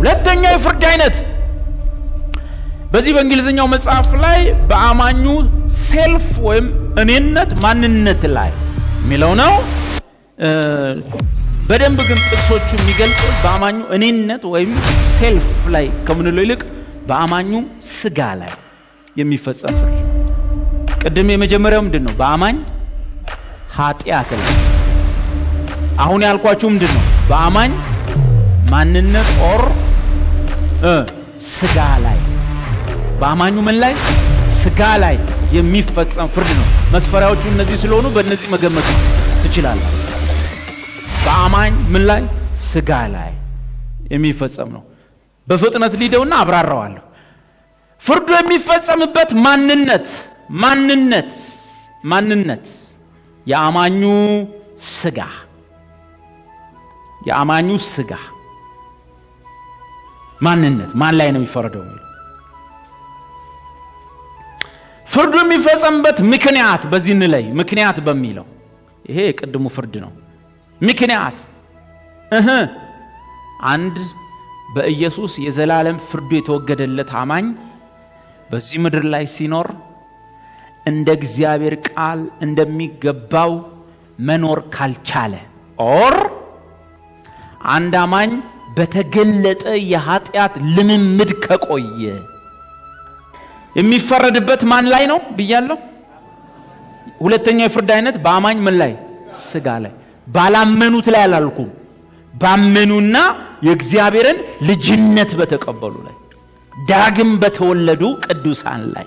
ሁለተኛው የፍርድ አይነት በዚህ በእንግሊዝኛው መጽሐፍ ላይ በአማኙ self ወይም እኔነት ማንነት ላይ የሚለው ነው። በደንብ ግን ጥቅሶቹ የሚገልጹት በአማኙ እኔነት ወይም self ላይ ከምንለው ይልቅ በአማኙ ስጋ ላይ የሚፈጸም ፍርድ። ቅድም የመጀመሪያው ምንድን ነው? በአማኝ ኃጢአት ላይ። አሁን ያልኳችሁ ምንድን ነው? በአማኝ ማንነት or ስጋ ላይ፣ በአማኙ ምን ላይ? ስጋ ላይ የሚፈጸም ፍርድ ነው። መስፈሪያዎቹ እነዚህ ስለሆኑ በእነዚህ መገመት ትችላላችሁ። በአማኝ ምን ላይ? ስጋ ላይ የሚፈጸም ነው። በፍጥነት ልሂደውና አብራራዋለሁ። ፍርዱ የሚፈጸምበት ማንነት የአማኙ ስጋ፣ የአማኙ ስጋ ማንነት ማን ላይ ነው የሚፈረደው የሚለው፣ ፍርዱ የሚፈጸምበት ምክንያት በዚህ እንለይ። ምክንያት በሚለው ይሄ የቅድሙ ፍርድ ነው። ምክንያት አንድ በኢየሱስ የዘላለም ፍርዱ የተወገደለት አማኝ በዚህ ምድር ላይ ሲኖር እንደ እግዚአብሔር ቃል እንደሚገባው መኖር ካልቻለ or አንድ አማኝ በተገለጠ የኃጢአት ልምምድ ከቆየ የሚፈረድበት ማን ላይ ነው ብያለሁ? ሁለተኛው የፍርድ አይነት በአማኝ ምን ላይ? ስጋ ላይ። ባላመኑት ላይ አላልኩም። ባመኑና የእግዚአብሔርን ልጅነት በተቀበሉ ላይ፣ ዳግም በተወለዱ ቅዱሳን ላይ፣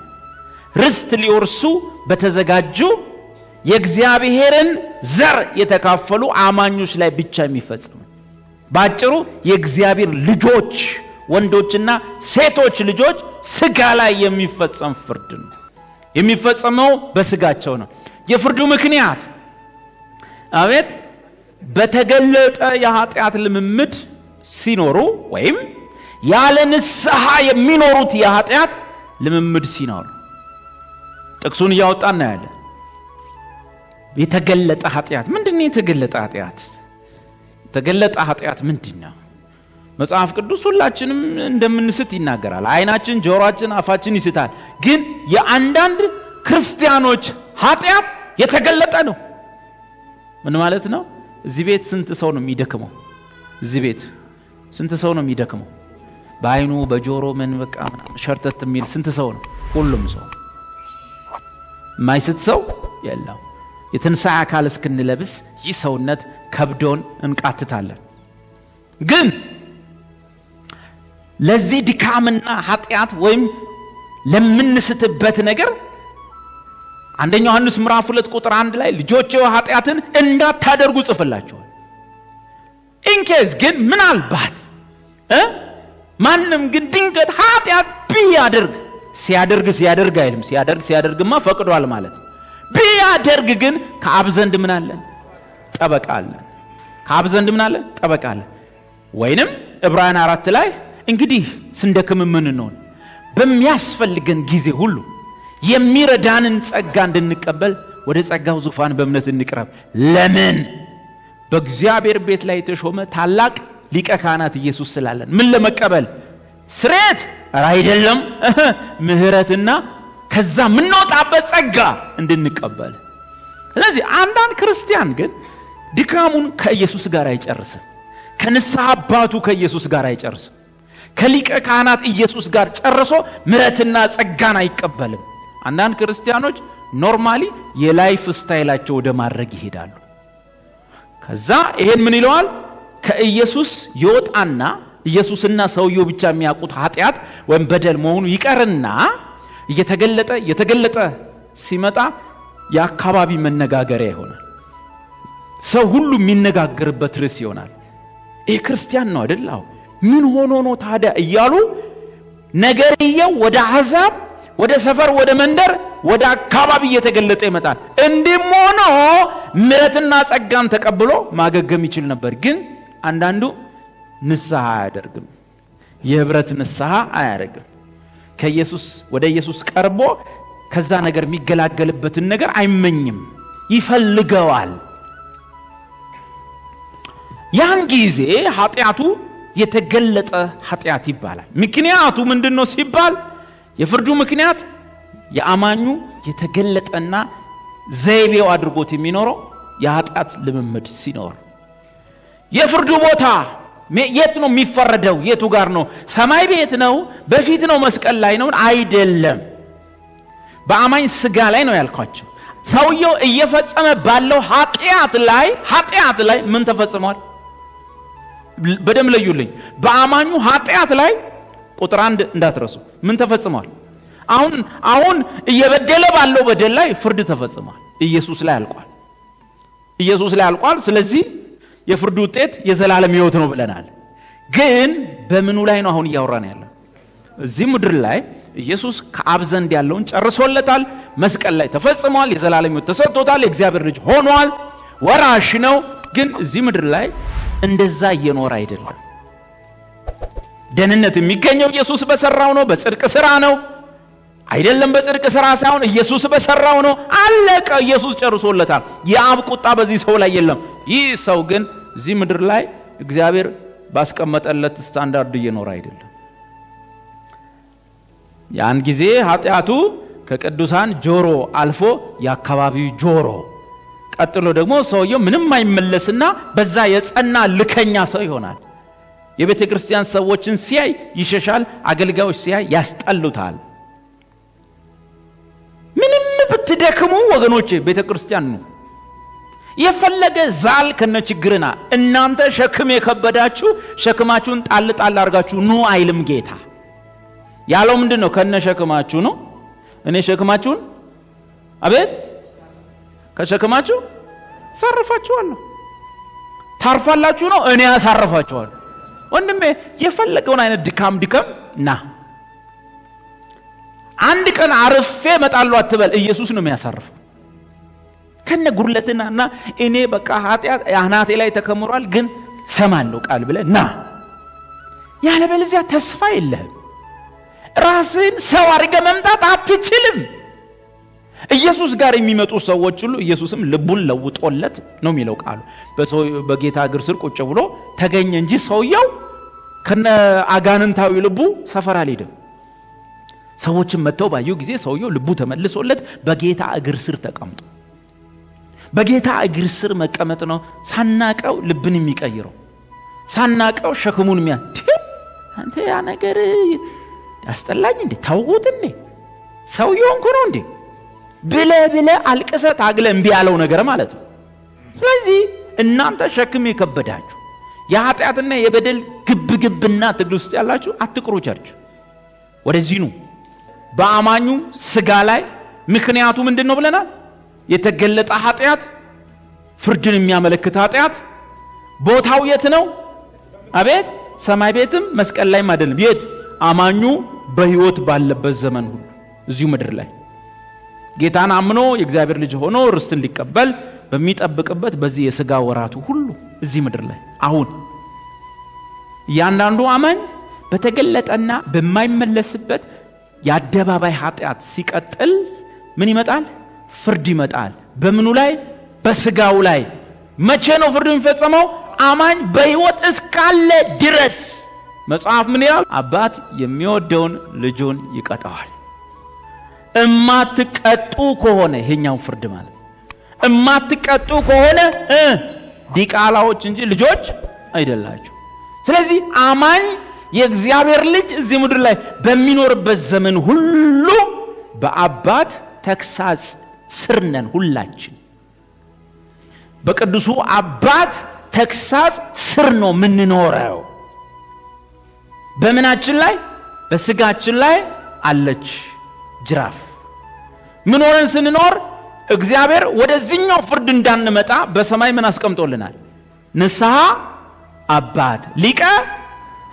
ርስት ሊወርሱ በተዘጋጁ የእግዚአብሔርን ዘር የተካፈሉ አማኞች ላይ ብቻ የሚፈጸም፣ ባጭሩ የእግዚአብሔር ልጆች ወንዶችና ሴቶች ልጆች ስጋ ላይ የሚፈጸም ፍርድ ነው። የሚፈጸመው በስጋቸው ነው። የፍርዱ ምክንያት አቤት በተገለጠ የኃጢአት ልምምድ ሲኖሩ ወይም ያለ ንስሐ የሚኖሩት የኃጢአት ልምምድ ሲኖሩ፣ ጥቅሱን እያወጣን እናያለን። የተገለጠ ኃጢአት ምንድን ነው? የተገለጠ ኃጢአት፣ የተገለጠ ኃጢአት ምንድን ነው? መጽሐፍ ቅዱስ ሁላችንም እንደምንስት ይናገራል። ዓይናችን፣ ጆሮአችን፣ አፋችን ይስታል። ግን የአንዳንድ ክርስቲያኖች ኃጢአት የተገለጠ ነው። ምን ማለት ነው? እዚህ ቤት ስንት ሰው ነው የሚደክመው? እዚህ ቤት ስንት ሰው ነው የሚደክመው? በአይኑ በጆሮ ምን በቃ ሸርተት የሚል ስንት ሰው ነው? ሁሉም ሰው፣ የማይስት ሰው የለም። የትንሣኤ አካል እስክንለብስ ይህ ሰውነት ከብዶን እንቃትታለን። ግን ለዚህ ድካምና ኃጢአት ወይም ለምንስትበት ነገር አንደኛ ዮሐንስ ምዕራፍ 2 ቁጥር 1 ላይ ልጆቼ ኃጢአትን እንዳታደርጉ ጽፍላችኋለሁ። In case ግን ምናልባት ማንም ግን ድንገት ኃጢአት ቢያደርግ፣ ሲያደርግ፣ ሲያደርግ አይልም። ሲያደርግ፣ ሲያደርግማ ፈቅዷል ማለት ነው። ቢያደርግ ግን ከአብ ዘንድ ምን አለን? ጠበቃ አለን። ከአብ ዘንድ ምን አለን? ጠበቃ አለን። ወይንም ዕብራውያን 4 ላይ እንግዲህ ስንደክም ምንሆን በሚያስፈልገን ጊዜ ሁሉ የሚረዳንን ጸጋ እንድንቀበል ወደ ጸጋው ዙፋን በእምነት እንቅረብ። ለምን? በእግዚአብሔር ቤት ላይ የተሾመ ታላቅ ሊቀ ካህናት ኢየሱስ ስላለን። ምን ለመቀበል? ስርየት? ኧረ አይደለም፣ ምህረትና ከዛ የምንወጣበት ጸጋ እንድንቀበል። ስለዚህ አንዳንድ ክርስቲያን ግን ድካሙን ከኢየሱስ ጋር አይጨርስም። ከንስሐ አባቱ ከኢየሱስ ጋር አይጨርስም። ከሊቀ ካህናት ኢየሱስ ጋር ጨርሶ ምሕረትና ጸጋን አይቀበልም። አንዳንድ ክርስቲያኖች normally የ life style ኣቸው ወደ ማድረግ ይሄዳሉ። ከዛ ይሄን ምን ይለዋል? ከኢየሱስ ይወጣና ኢየሱስና ሰውየው ብቻ የሚያውቁት ኃጢአት ወይም በደል መሆኑ ይቀርና እየተገለጠ እየተገለጠ ሲመጣ የአካባቢ መነጋገሪያ ይሆናል። ሰው ሁሉ የሚነጋገርበት ርዕስ ይሆናል። ይህ ክርስቲያን ነው አይደል? አዎ። ምን ሆኖ ነው ታዲያ እያሉ ነገርየው ወደ አሕዛብ፣ ወደ ሰፈር፣ ወደ መንደር፣ ወደ አካባቢ እየተገለጠ ይመጣል። እንዲህም ሆኖ ምሕረትና ጸጋን ተቀብሎ ማገገም ይችል ነበር። ግን አንዳንዱ ንስሐ አያደርግም። የህብረት ንስሐ አያደርግም። ከኢየሱስ ወደ ኢየሱስ ቀርቦ ከዛ ነገር የሚገላገልበትን ነገር አይመኝም፣ ይፈልገዋል። ያን ጊዜ ኃጢአቱ የተገለጠ ኃጢአት ይባላል። ምክንያቱ ምንድን ነው ሲባል የፍርዱ ምክንያት የአማኙ የተገለጠና ዘይቤው አድርጎት የሚኖረው የኃጢአት ልምምድ ሲኖር። የፍርዱ ቦታ የት ነው የሚፈረደው? የቱ ጋር ነው? ሰማይ ቤት ነው? በፊት ነው? መስቀል ላይ ነው? አይደለም። በአማኝ ስጋ ላይ ነው ያልኳቸው። ሰውየው እየፈጸመ ባለው ኃጢአት ላይ ምን ተፈጽሟል? በደም ለዩልኝ። በአማኙ ኃጢአት ላይ ቁጥር 1 እንዳትረሱ። ምን ተፈጽሟል? አሁን እየበደለ ባለው በደል ላይ ፍርድ ተፈጽሟል። ኢየሱስ ላይ አልቋል። ኢየሱስ ላይ አልቋል። ስለዚህ የፍርዱ ውጤት የዘላለም ሕይወት ነው ብለናል። ግን በምኑ ላይ ነው አሁን እያወራን ያለው? እዚህ ምድር ላይ ኢየሱስ ከአብ ዘንድ ያለውን ጨርሶለታል። መስቀል ላይ ተፈጽሟል። የዘላለም ሕይወት ተሰጥቶታል። የእግዚአብሔር ልጅ ሆኗል። ወራሽ ነው። ግን እዚህ ምድር ላይ እንደዛ እየኖረ አይደለም። ደህንነት የሚገኘው ኢየሱስ በሰራው ነው፣ በጽድቅ ስራ ነው አይደለም። በጽድቅ ስራ ሳይሆን ኢየሱስ በሰራው ነው። አለቀ። ኢየሱስ ጨርሶለታል። የአብ ቁጣ በዚህ ሰው ላይ የለም። ይህ ሰው ግን እዚህ ምድር ላይ እግዚአብሔር ባስቀመጠለት ስታንዳርድ እየኖረ አይደለም። ያን ጊዜ ኃጢአቱ ከቅዱሳን ጆሮ አልፎ የአካባቢው ጆሮ፣ ቀጥሎ ደግሞ ሰውየው ምንም አይመለስና በዛ የጸና ልከኛ ሰው ይሆናል። የቤተ ክርስቲያን ሰዎችን ሲያይ ይሸሻል። አገልጋዮች ሲያይ ያስጠሉታል። ምንም ብትደክሙ ወገኖቼ ቤተ ክርስቲያን ነው። የፈለገ ዛል ከነችግርና እናንተ ሸክም የከበዳችሁ ሸክማችሁን ጣል ጣል አድርጋችሁ ኑ አይልም ጌታ። ያለው ምንድን ነው? ከነ ሸክማችሁ ነው። እኔ ሸክማችሁን አቤት ከሸክማችሁ አሳርፋችኋለሁ። ታርፋላችሁ ነው፣ እኔ አሳርፋችኋለሁ። ወንድሜ የፈለገውን አይነት ድካም ድከም ና። አንድ ቀን አርፌ እመጣለሁ አትበል። ኢየሱስ ነው የሚያሳርፈው። ከነ ጉድለትና እኔ በቃ ኃጢአት አናቴ ላይ ተከምሯል፣ ግን ሰማለሁ ቃል ብለህ ና። ያለበለዚያ ተስፋ የለህም። ራስህን ሰው አድርገህ መምጣት አትችልም። ኢየሱስ ጋር የሚመጡ ሰዎች ሁሉ ኢየሱስም ልቡን ለውጦለት ነው የሚለው ቃሉ። በጌታ እግር ስር ቁጭ ብሎ ተገኘ እንጂ ሰውየው ከነ አጋንንታዊ ልቡ ሰፈር አልሄደም። ሰዎችን መጥተው ባዩ ጊዜ ሰውየው ልቡ ተመልሶለት በጌታ እግር ስር ተቀምጦ፣ በጌታ እግር ስር መቀመጥ ነው ሳናቀው ልብን የሚቀይረው፣ ሳናቀው ሸክሙን የሚያ አንተ ያ ነገር አስጠላኝ እንዴ ታውቁት እንዴ ሰውየው እንኮ ነው እንዴ ብለ ብለ አልቅሰ ታግለ እምቢ ያለው ነገር ማለት ነው። ስለዚህ እናንተ ሸክም የከበዳችሁ የኃጢአትና የበደል ግብግብና ትግል ውስጥ ያላችሁ አትቅሩ፣ church ወደዚህ ኑ። በአማኙ ስጋ ላይ ምክንያቱ ምንድን ነው ብለናል? የተገለጠ ኃጢአት፣ ፍርድን የሚያመለክት ኃጢአት። ቦታው የት ነው? አቤት ሰማይ ቤትም መስቀል ላይም አይደለም። የት? አማኙ በሕይወት ባለበት ዘመን ሁሉ እዚሁ ምድር ላይ ጌታን አምኖ የእግዚአብሔር ልጅ ሆኖ ርስትን ሊቀበል በሚጠብቅበት በዚህ የሥጋ ወራቱ ሁሉ እዚህ ምድር ላይ አሁን እያንዳንዱ አማኝ በተገለጠና በማይመለስበት የአደባባይ ኃጢአት ሲቀጥል ምን ይመጣል? ፍርድ ይመጣል። በምኑ ላይ? በስጋው ላይ። መቼ ነው ፍርዱ የሚፈጸመው? አማኝ በሕይወት እስካለ ድረስ። መጽሐፍ ምን ይላል? አባት የሚወደውን ልጁን ይቀጣዋል። እማትቀጡ ከሆነ ይሄኛው ፍርድ ማለት እማትቀጡ ከሆነ ዲቃላዎች እንጂ ልጆች አይደላችሁ። ስለዚህ አማኝ የእግዚአብሔር ልጅ እዚህ ምድር ላይ በሚኖርበት ዘመን ሁሉ በአባት ተግሳጽ ስር ነን። ሁላችን በቅዱሱ አባት ተግሳጽ ስር ነው የምንኖረው። በምናችን ላይ? በስጋችን ላይ አለች ጅራፍ። ምን ሆነን ስንኖር እግዚአብሔር ወደዚህኛው ፍርድ እንዳንመጣ በሰማይ ምን አስቀምጦልናል? ንስሐ አባት፣ ሊቀ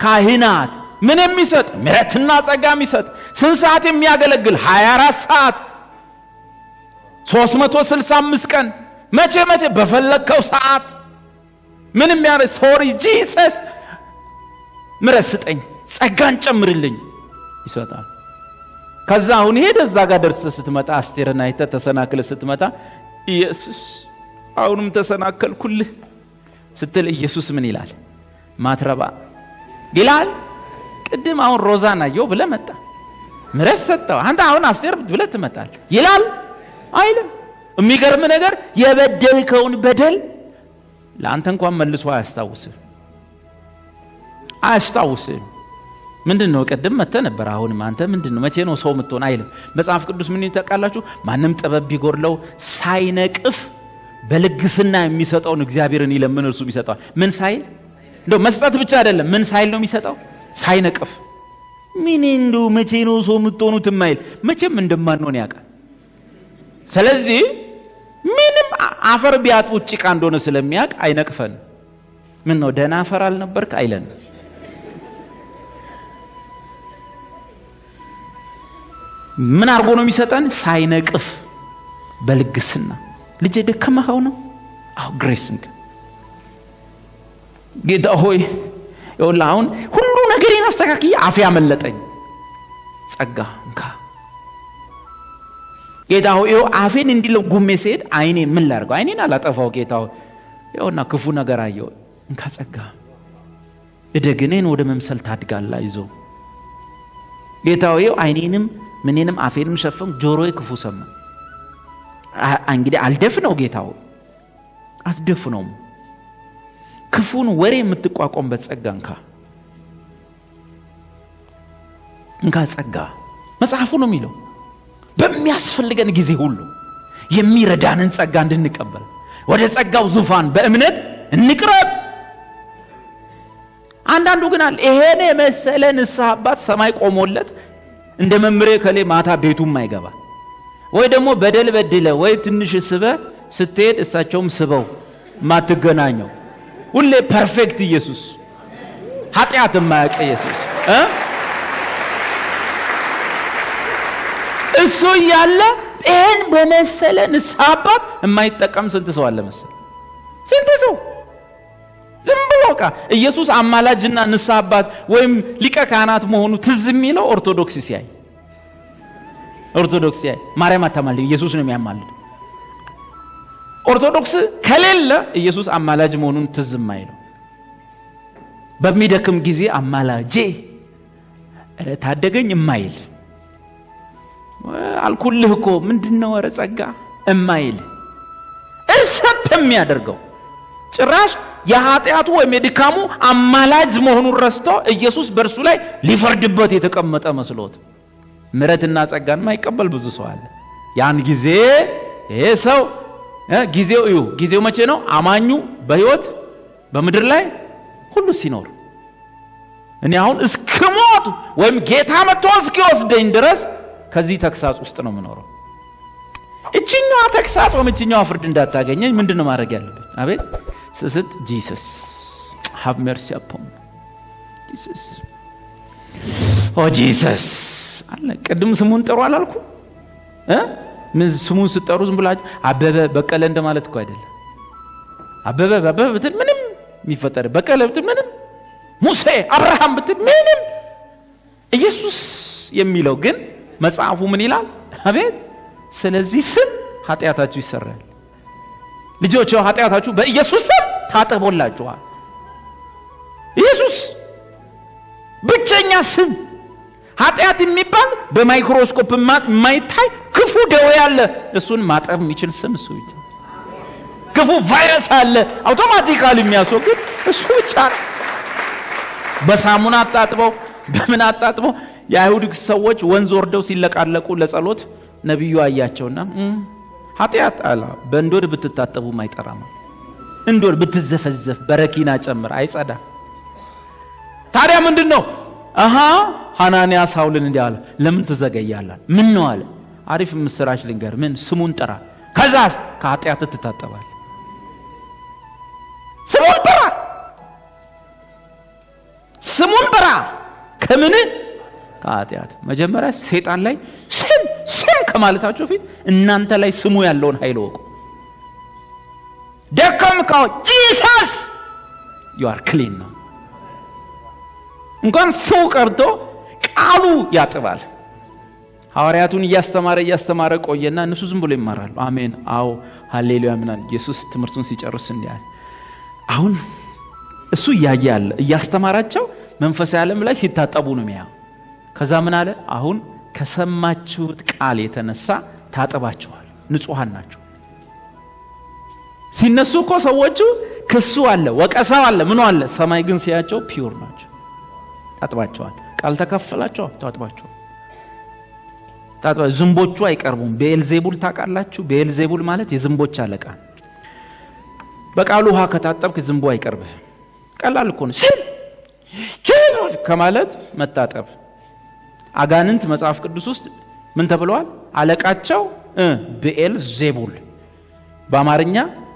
ካህናት፣ ምን የሚሰጥ? ምሕረትና ጸጋ የሚሰጥ፣ ስንት ሰዓት የሚያገለግል? 24 ሰዓት 365 ቀን፣ መቼ መቼ በፈለግከው ሰዓት ምን የሚያደርግ፣ sorry Jesus ምሕረት ስጠኝ ጸጋን ጨምርልኝ ይሰጣል። ከዛ አሁን ሄደ እዛ ጋር ደርሰህ ስትመጣ አስቴርን አይተህ ተሰናክለህ ስትመጣ ኢየሱስ አሁንም ተሰናከልኩልህ ስትል ኢየሱስ ምን ይላል? ማትረባ ይላል። ቅድም አሁን ሮዛን አየሁ ብለህ መጣ፣ ምሕረት ሰጠው። አንተ አሁን አስቴር ብለህ ትመጣለህ። ይላል አይልም። የሚገርም ነገር የበደልከውን በደል ለአንተ እንኳን መልሶ አያስታውስም አያስታውስም። ምንድን ነው ቅድም መጥተህ ነበር፣ አሁንም አንተ ምንድን ነው መቼ ነው ሰው የምትሆን አይልም። መጽሐፍ ቅዱስ ምን ታውቃላችሁ? ማንም ጥበብ ቢጎድለው ሳይነቅፍ በልግስና የሚሰጠውን እግዚአብሔርን ይለምን እርሱም ይሰጠዋል። ምን ሳይል? እንደው መስጠት ብቻ አይደለም፣ ምን ሳይል ነው የሚሰጠው? ሳይነቅፍ። ምን እንደው መቼ ነው ሰው የምትሆኑት የማይል፣ መቼም እንደማንሆን ያውቃል። ስለዚህ ምንም አፈር ቢያጥቡት ጭቃ እንደሆነ ስለሚያውቅ አይነቅፈን። ምን ነው ደህና አፈር አልነበርክ አይለን። ምን አድርጎ ነው የሚሰጠን? ሳይነቅፍ በልግስና። ልጄ ደከመኸው ነው? አዎ ግሬስ እንካ። ጌታ ሆይ ይኸውልህ አሁን ሁሉ ነገሬን አስተካክዬ አፌ ያመለጠኝ ጸጋ እንካ። ጌታ ሆይ ይኸው አፌን እንዲለው ጉሜ ስሄድ አይኔ ምን ላድርገው? አይኔን አላጠፋው ጌታ ሆይ ይኸውና ክፉ ነገር አየሁ፣ እንካ ጸጋ። እደግ፣ እኔን ወደ መምሰል ታድጋለህ። አይዞህ ጌታ ሆይ ይኸው አይኔንም ምኔንም አፌንም ሸፈንኩ፣ ጆሮዬ ክፉ ሰማ። እንግዲህ አልደፍነው ጌታ ሆይ አትደፍነውም። ክፉን ወሬ የምትቋቋምበት ጸጋ እንካ፣ እንካ ጸጋ። መጽሐፉ ነው የሚለው በሚያስፈልገን ጊዜ ሁሉ የሚረዳንን ጸጋ እንድንቀበል ወደ ጸጋው ዙፋን በእምነት እንቅረብ። አንዳንዱ ግን አለ ይሄን የመሰለ ንስሐ አባት ሰማይ ቆሞለት እንደ መምሬ ከሌ ማታ ቤቱም አይገባ፣ ወይ ደግሞ በደል በድለ ወይ ትንሽ ስበ ስትሄድ እሳቸውም ስበው ማትገናኘው፣ ሁሌ perfect ኢየሱስ፣ ኃጢአት የማያውቅ ኢየሱስ እሱ እያለ ይሄን በመሰለ ንስሐ አባት የማይጠቀም ስንት ሰው አለ መሰለ? ስንት ሰው ዝም ብሎ በቃ ኢየሱስ አማላጅና ንስሐ አባት ወይም ሊቀ ካህናት መሆኑ ትዝ የሚለው ኦርቶዶክስ ሲያይ ማርያም አታማልድ፣ ኢየሱስ ነው የሚያማልድ። ኦርቶዶክስ ከሌለ ኢየሱስ አማላጅ መሆኑን ትዝ የማይለው፣ በሚደክም ጊዜ አማላጄ ኧረ ታደገኝ የማይል፣ አልኩልህ እኮ ምንድነው ኧረ ጸጋ እማይል፣ እርሰት የሚያደርገው ጭራሽ የኃጢአቱ ወይም የድካሙ አማላጅ መሆኑን ረስቶ ኢየሱስ በእርሱ ላይ ሊፈርድበት የተቀመጠ መስሎት ምሕረትና ጸጋን የማይቀበል ብዙ ሰው አለ። ያን ጊዜ ይሄ ሰው ጊዜው እዩ፣ ጊዜው መቼ ነው? አማኙ በሕይወት በምድር ላይ ሁሉ ሲኖር፣ እኔ አሁን እስክሞት ወይም ጌታ መጥቶ እስኪወስደኝ ድረስ ከዚህ ተግሳጽ ውስጥ ነው የምኖረው። እቺኛዋ ተግሳጽ ወይም እቺኛዋ ፍርድ እንዳታገኘኝ ምንድነው ማድረግ ያለብኝ? አቤት ስስት Jesus have mercy upon me Jesus oh Jesus አለ። ቅድም ስሙን ጥሩ አላልኩ? ምን ስሙን ስጠሩ ዝም ብላችሁ አበበ በቀለ እንደማለት እኮ አይደለም። አበበ አበበ ብትል ምንም የሚፈጠር፣ በቀለ ብትል ምንም፣ ሙሴ አብርሃም ብትል ምንም። ኢየሱስ የሚለው ግን መጽሐፉ ምን ይላል? አቤት ስለዚህ ስም ኃጢአታችሁ ይሰራል። ልጆች ኃጢአታችሁ በኢየሱስ ስም ታጥቦላችኋል። ኢየሱስ ብቸኛ ስም። ኃጢአት የሚባል በማይክሮስኮፕ የማይታይ ክፉ ደዌ አለ፣ እሱን ማጠብ የሚችል ስም እሱ ብቻ። ክፉ ቫይረስ አለ፣ አውቶማቲካሊ የሚያስወግድ እሱ ብቻ ነው። በሳሙና አጣጥበው በምን አጣጥበው የአይሁድ ሰዎች ወንዝ ወርደው ሲለቃለቁ ለጸሎት ነብዩ አያቸውና ኃጢአት አለ በእንዶድ ብትታጠቡ አይጠራም፣ እንዶድ ብትዘፈዘፍ በረኪና ጨምር አይጸዳ። ታዲያ ምንድነው? አሃ ሐናንያ ሳውልን እንዲህ አለ፣ ለምን ትዘገያለህ? ምን ነው አለ። አሪፍ ምስራች ልንገር። ምን? ስሙን ጥራ፣ ከዛስ ከኃጢአት ትታጠባለህ። ስሙን ጥራ፣ ስሙን ጥራ፣ ከምን? ከኃጢአት። መጀመሪያ ሰይጣን ላይ ስም ስም ከማለታቸው ፊት እናንተ ላይ ስሙ ያለውን ኃይል ወቁ። ደከምከው፣ Jesus you are clean ነው። እንኳን ሰው ቀርቶ ቃሉ ያጥባል። ሐዋርያቱን እያስተማረ እያስተማረ ቆየና እነሱ ዝም ብሎ ይማራሉ። አሜን አዎ ሃሌሉያ ምናምን። ኢየሱስ ትምህርቱን ሲጨርስ እንዲህ አለ። አሁን እሱ እያየ ያለ እያስተማራቸው መንፈሳዊ ዓለም ላይ ሲታጠቡ ነው የሚያየው። ከዛ ምን አለ? አሁን ከሰማችሁት ቃል የተነሳ ታጥባችኋል፣ ንጹሐን ናቸው። ሲነሱ እኮ ሰዎቹ ክሱ አለ፣ ወቀሳው አለ፣ ምኑ አለ። ሰማይ ግን ሲያቸው pure ናቸው፣ ታጥባቸዋል። ቃል ተካፈላቸው፣ ታጥባቸዋል። ዝንቦቹ አይቀርቡም። ቤኤልዜቡል ታውቃላችሁ? ቤኤልዜቡል ማለት የዝንቦች አለቃ። በቃሉ ውሃ ከታጠብክ ዝንቡ አይቀርብህ። ቀላል እኮ ነው። ስል ከማለት መታጠብ። አጋንንት መጽሐፍ ቅዱስ ውስጥ ምን ተብለዋል? አለቃቸው ብኤል ዜቡል፣ በአማርኛ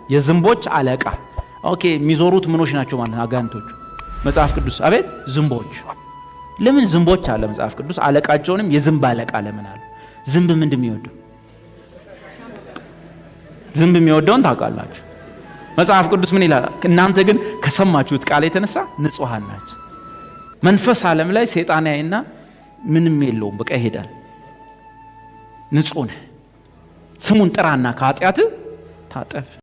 የዝንቦች አለቃ። Okay፣ የሚዞሩት ምኖች ናቸው ማለት ነው አጋንንቶቹ። መጽሐፍ ቅዱስ አቤት ዝንቦች። ለምን ዝንቦች አለ መጽሐፍ ቅዱስ? አለቃቸውንም የዝንብ አለቃ ለምን አለ? ዝንብ ምንድን የሚወደው? ዝንብ የሚወደውን ታውቃላችሁ። መጽሐፍ ቅዱስ ምን ይላል? እናንተ ግን ከሰማችሁት ቃል የተነሳ ንጹሐን ናችሁ። መንፈስ ዓለም ላይ ሰይጣን ያይና ምንም የለውም፣ በቃ ይሄዳል። ንጹህ ነህ። ስሙን ጥራና ከኃጢአት ታጠብ።